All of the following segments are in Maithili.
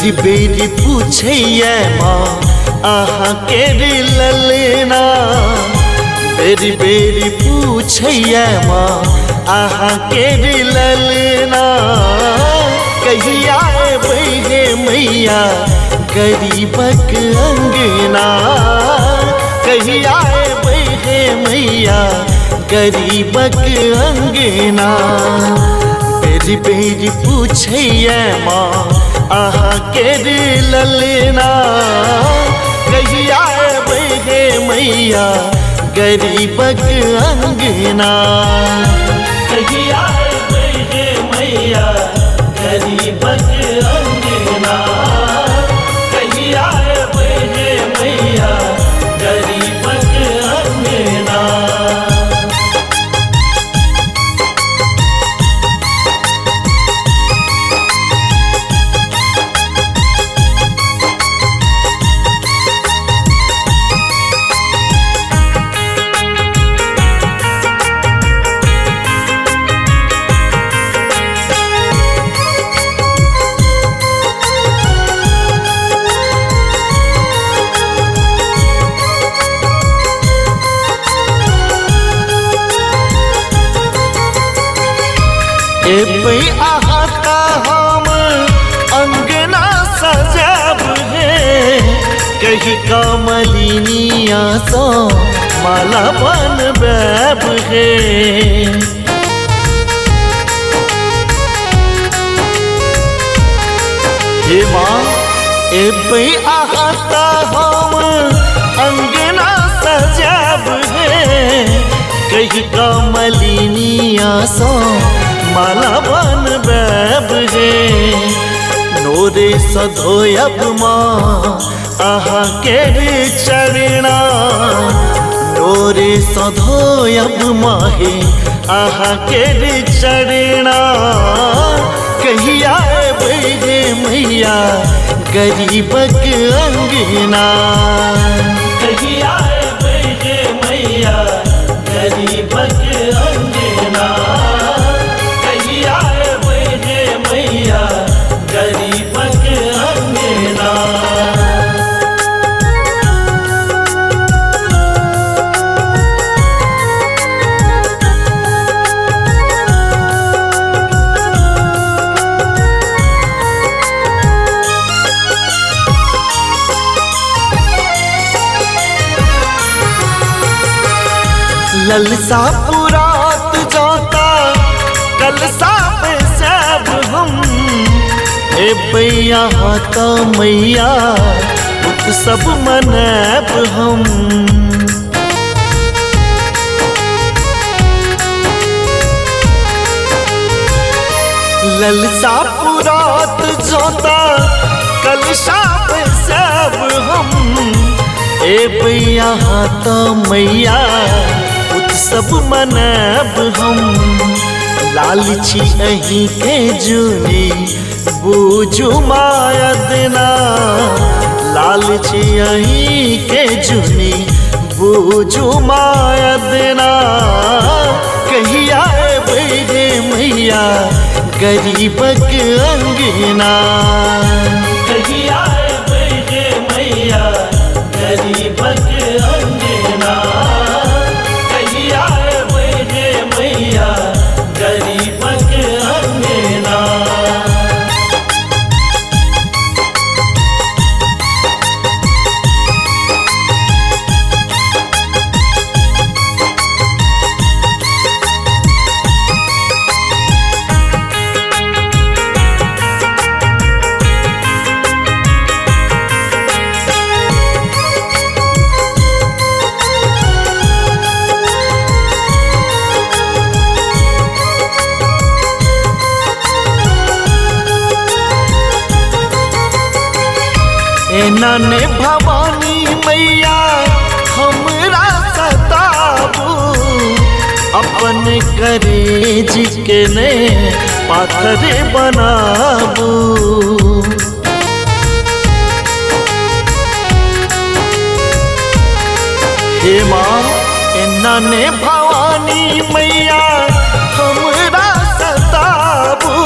बेरी बेरी पूछैया माँ अहाँ के ललना, बेरी बेरी पूछैया माँ अहाँ के ललना। कहिया अबै हे मैया गरीबक अंगना, कहिया अबै हे मैया गरीबक अंगना। बेरी बेरी पूछैया माँ अहाँ के ललना, कहिया अबै हे मैया गरीबक अंगना। कहिया अबै हे मैया गरीबक अंगना, कहिया अबै हे मैया गरीबक अंगना। एबै अहाँ का हम अंगना सजाब हे, कही कमलिनिया सँ माला बनबैब हे। हे माँ एबै अहाँ का हम अंगना सजाब हे, कही कमलिनिया सँ माला बनबैब हे। नोरे सँ धोयब माँ अहाँ के चरणा, नोरे सँ धोयब माँ हे अहाँ के चरणा। कहिया अबै हे मैया गरीबक अंगना, कहिया अबै हे मैया गरीबक अंगना, कहिया अबै हे मैया गरीबक अंगना। ललसा पुरात जाता कलसा पे सब हम, एबै अहाँ का मैया उत्सव मनायब हम। ललसा पुरात जाता कलसा पे सब हम, एबै अहाँ का मैया उत्सव मनायब हम। लाल छी अहीं के जुनी बूझू माया देना, लाल छी अहीं के जुनी बूझू माया देना। कहिया अबै हे मैया गरीबक अंगना, कहिया अबै हे मैया गरीबक अंगना, कहिया अबै हे मैया गरीबक अंगना। एना ने भवानी मैया हमरा सताबू, अपन करेज के ने पाथर बनाबू। हे माँ एना ने भवानी मैया हमरा सताबू,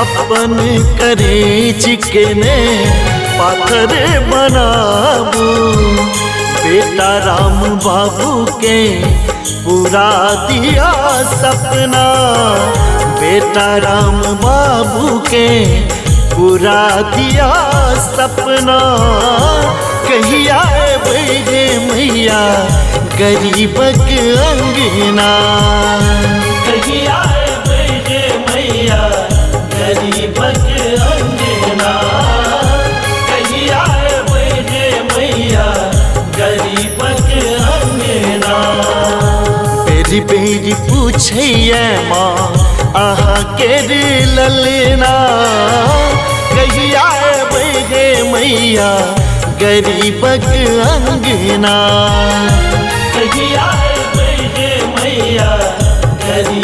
अपन करेज के ने पाथर बनाबू। बेटा राम बाबू के पूरा दिया सपना, बेटा राम बाबू के पूरा दिया सपना। कहिया अबै गे मैया गरीबक अंगना। कहिया अबै गे मैया गरीबक अंगना। कहिया अबै गे मैया गरीबक अंगना। बेरी बेरी पूछैया माँ अहाँ के ललना। कहिया अबै गे मैया गरीबक अंगना। कहिया अबै गे मैया गरीब